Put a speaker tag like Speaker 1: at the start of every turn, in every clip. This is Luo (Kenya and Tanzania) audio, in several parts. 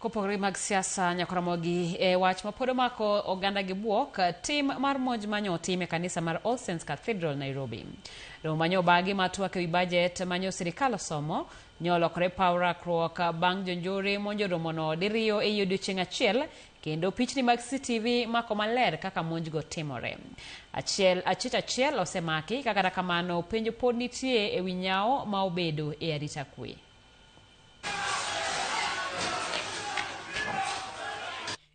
Speaker 1: Kopogore mag siasa Nyakoromogi e wach ma pod omako oganda gi buok, tim mar monj manyo otim e kanisa mar All Saints Cathedral, Nairobi. Romo manyo obagi ma twak ewi bajet manyo sirikal osomo nyo olokore paw rakruok bang' jonjore monjo romono diriyo ei odiochieng' achiel kendo pichni mag CCTV mako maler kaka monjgo timore. Achiel achich achiel osemaki ka kata kamano penjo pod nitie ewi nyawo ma obedo e arita kwe.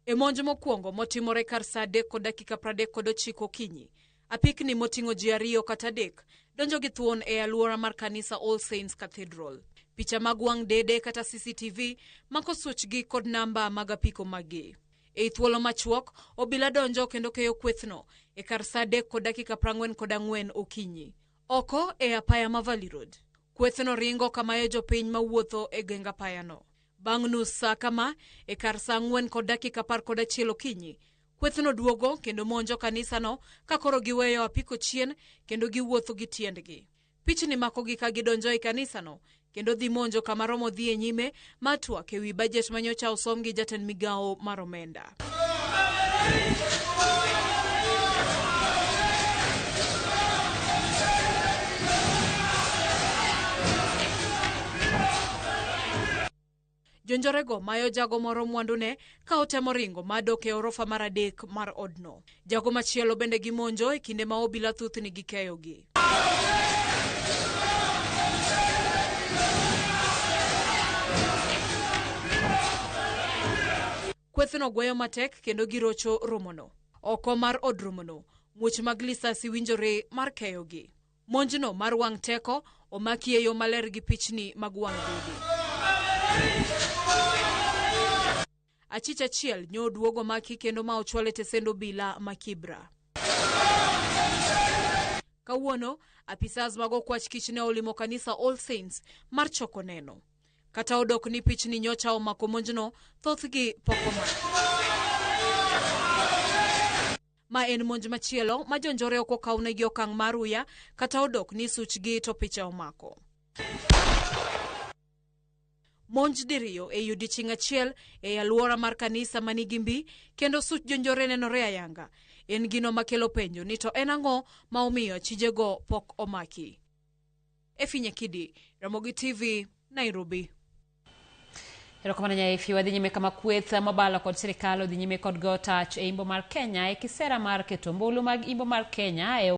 Speaker 2: E monj mokwongo motimore kar saa 3:39 okinyi, apikni moting'o ji ariyo kata adek donjo gi thuon e alwora mar kanisa All Saints Cathedral. Picha mag wang' dede kata CCTV mako suchgi kod namba mag apiko maggi. Ei thuolo machuok, obila donjo kendo keyo kwethno e kar saa 3:44 okinyi. Oko e apaya ma Valley Road. Kwethno ringo kamayo jopiny mawuotho e geng apayano. Bang' nus saa kama, e kar saa 4:11 okinyi, kwethno duogo kendo monjo kanisano ka koro giweyo apiko chien kendo giwuotho gi tiendgi. Pichni makogi ka gidonjo e kanisano kendo dhi monjo kama romo dhi e nyime mar twak ewi bajet manyocha osom gi jatend migawo mar omenda. Jonjorego mayo jago moro mwandune ka otemo ringo ma dok e orofa mar adek mar odno. Jago machielo bende gimonjo e kinde ma obila thothni gikeyogi. Kwethno gweyo matek kendo girocho romono. Oko mar od romono, muoch mag lisasi winjore mar keyogi. Monjno mar wang' teko omaki e yo maler gi pichni mag wang' dede. Achich achiel nyo oduogo maki kendo ma ochwal e tesend obila ma Kibra. Kawuono, apisas mag okwach kich ne olimo kanisa All Saints mar choko neno. Kata odok ni pichni nyocha omako monjno, thothgi pok omaki. Ma en monj machielo ma jonjore ok okawnegi okang' mar uya kata odok ni suchgi to picha omako. Monj diriyo ei odiechieng' achiel ei alwora mar kanisa manigi mbi kendo such jonjore nenore ayanga. En gino makelo penjo ni to en ang'o ma omiyo achijego pok omaki. Efi Nyakidi, Ramogi TV, Nairobi.
Speaker 1: Erokamano Nyaefi, wadhi nyime kama kweth mobalo kod sirikal odhi nyime kod go tach e imbo mar Kenya e kisera mar keto ombulu mag imbo mar Kenya e